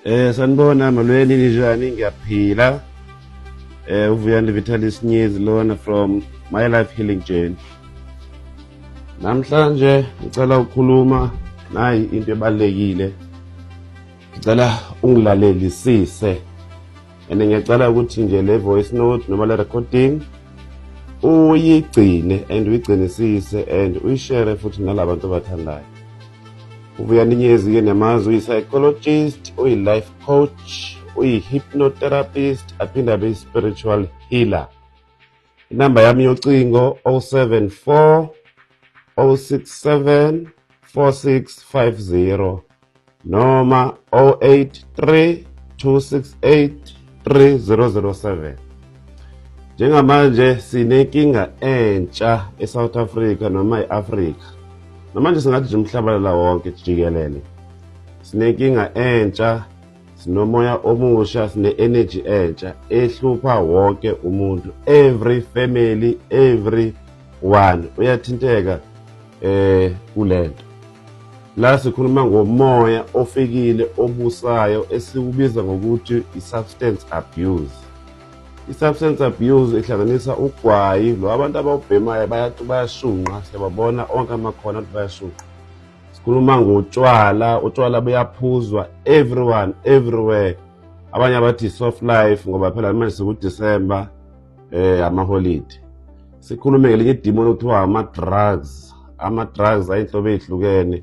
Sanibona, molweni, ninjani? Ngiyaphila. UVuyani Vitalis Nyezi lona from My Life Healing Journey. Namhlanje ngicela ukukhuluma nayi into ebalekile. Ngicela ungilalelisise. And ngiyacela ukuthi nje le voice note noma le recording uyigcine and uyigcinisise and uyishare futhi nalabantu abathandayo. UVuyani Nyezi-ke niyamazi, uyi-psychologist, uyi-life coach, uyi-hypnotherapist, aphinde abe yi-spiritual healer. Inamba yami yocingo 074 067 4650 noma 083 268 3007. Njengamanje sinenkinga entsha eSouth Africa noma e-Afrika, namanje singathi nje umhlaba la wonke jikelele. Sinenkinga entsha, sinomoya omusha, sine-energy entsha ehlupha wonke umuntu, every family, every one uyathinteka kulento. La sikhuluma ngomoya ofikile obusayo esiwubiza ngokuthi i-substance abuse. I-substance abuse ihlanganisa ugwayi lo abantu abawubhemayo, bayashunqa, siyababona onke amakhona abantu bayashunqa. Sikhuluma ngotshwala, utshwala buyaphuzwa everyone, everywhere. Abanye abathi soft life ngoba phela manje sekuDecember, amaholide. Sikhulume ngelinye idimoni okuthiwa ama-drugs, ama-drugs ayinhlobo ey'hlukene.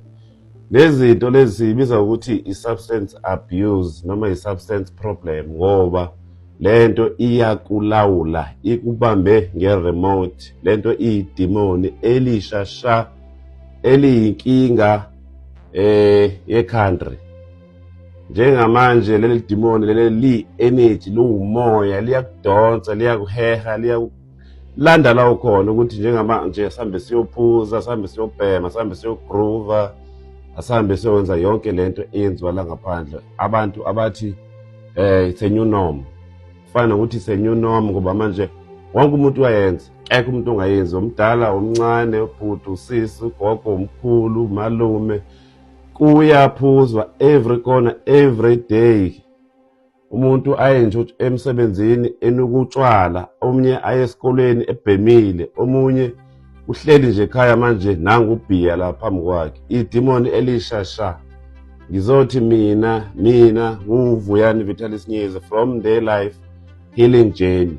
Lezi zinto lezi siyibiza ukuthi i-substance abuse noma i-substance problem, ngoba lento iyakulawula, ikubambe nge-remote. Lento iyidimoni elisha sha eliyinkinga ye-country njengamanje. Leli dimoni leli li-energy, liwumoya, liyakudonsa, liyakuheha, liyakulanda la ukhona ukuthi njengamanje sihambe siyophuza, sihambe siyobhema, sihambe siyogroova, asihambe siyokwenza yonke lento eyenziwa la ngaphandle. Abantu abathi it's a new norm, kufana nokuthi it's a new norm ngoba manje wonke umuntu uyayenza, akekho umuntu ongayenzi, omdala, omncane, ubhuti, usisi, ugogo, umkhulu, umalume. Kuyaphuzwa every corner, every day. Umuntu aye nje emsebenzini enuka utshwala, omunye aye esikolweni ebhemile, omunye uhleli nje ekhaya manje nangu ubhiya la phambi kwakhe, idimoni elisha sha. Ngizothi mina nguVuyani Vitalis Nyezi from The Life Healing Journey,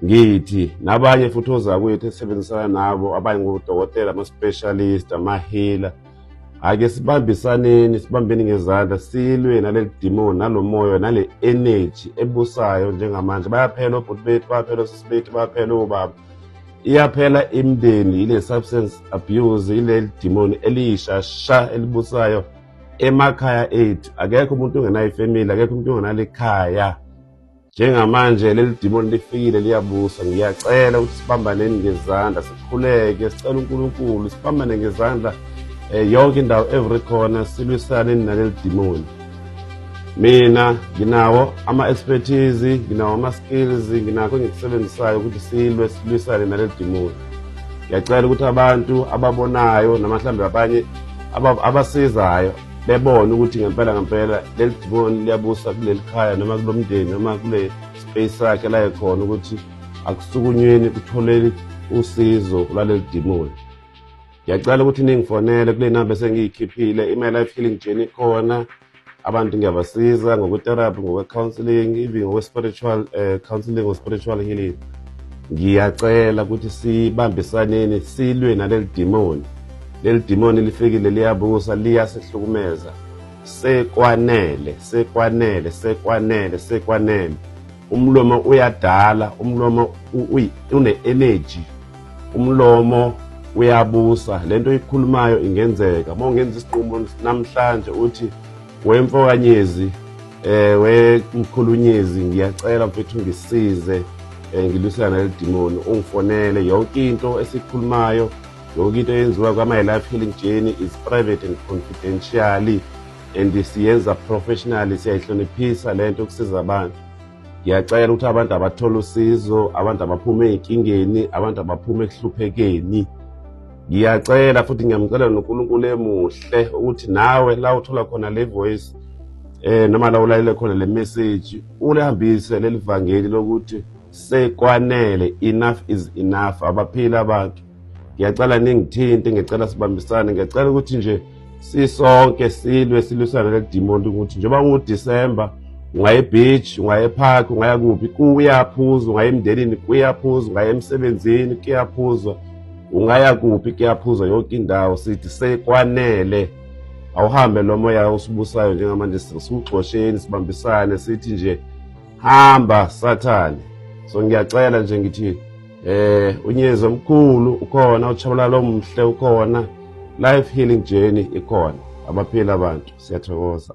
ngithi nabanye futhi ozakwethu esebenzisana nabo, abanye ngodokotela, ama-specialist, ama-healer, ake sibambisaneni, sibambeni ngezandla, silwe naleli dimoni, nalo moya, nale energy ebusayo njengamanje. Bayaphela obhuti bethu, bayaphela osisi bethu, bayaphela obaba, iyaphela imindeni ile substance abuse, ile dimoni elisha sha elibusayo emakhaya ethu. Akekho umuntu ongenayo ifamily, akekho umuntu ongenalo ikhaya. Njengamanje leli dimoni lifikile, liyabusa. Ngiyacela ukuthi sibambaneni ngezandla, sikhuleke, sicela uNkulunkulu, sibambane ngezandla yonke indawo, every corner, silwisane naleli dimoni. Mina nginawo ama-expertise, nginawo ama-skills, nginakho engikusebenzisayo ukuthi silwe, silwisane naleli dimoni. Ngiyacela ukuthi abantu ababonayo noma mhlawumbe abanye abasizayo bebone ukuthi ngempela ngempela leli dimoni liyabusa kuleli khaya noma kulo mndeni noma kule space sakhe la ekhona, ukuthi akusukunyweni kutholeni usizo lwaleli dimoni. Ngiyacela ukuthi ningifonele kule namba esengiyikhiphile. I-My Life Healing Journey khona abantu ngiyabasiza ngokwe-therapy, ngokwe-counseling, even ngokwe-spiritual counseling or spiritual healing. Ngiyacela ukuthi sibambisaneni, silwe naleli dimoni. Leli dimoni lifikile, liyabusa, liyasihlukumeza. Sekwanele, sekwanele, sekwanele, sekwanele. Umlomo uyadala, umlomo une-energy, umlomo uyabusa. Lento oyikhulumayo ingenzeka. Uma ungenza isinqumo namhlanje uthi, "Wemfokanyezi, wemkhulunyezi, ngiyacela mfethu ngisize, ngilwisana naleli dimoni," ungifonele. Yonke into esikhulumayo, yonke into eyenziwa kwa-My Life Healing Journey is private and confidentially, and siyenza professionally, siyayihloniphisa lento ukusiza abantu. Ngiyacela ukuthi abantu abathole usizo, abantu abaphume ey'nkingeni, abantu abaphume ekuhluphekeni. Ngiyacela futhi ngiyamcela noNkulunkulu emuhle ukuthi nawe la uthola khona le voice. Noma la ulalele khona le message, ulihambise leli vangeli lokuthi sekwanele, enough is enough. Abaphila abantu. Ngiyacela ningithinte, ngiyacela sibambisane, ngiyacela ukuthi nje sisonke silwe, silwisane leli demon, ukuthi njengoba nguDisemba, ungaya ebeach, ungaya epark, ungaya kuphi, kuyaphuzwa, ungaya emndenini, kuyaphuzwa, ungaya emsebenzini, kuyaphuzwa, ungaya kuphi, kuyaphuzwa, yonke indawo. Sithi sekwanele, awuhambe lo moya usibusayo njengamanje, siwugxosheni, sibambisane, sithi nje hamba Sathane. So ngiyacela nje, ngithi unyezi omkhulu ukhona, utshabalala omhle ukhona, life healing journey ikhona, abaphila abantu. Siyathokoza.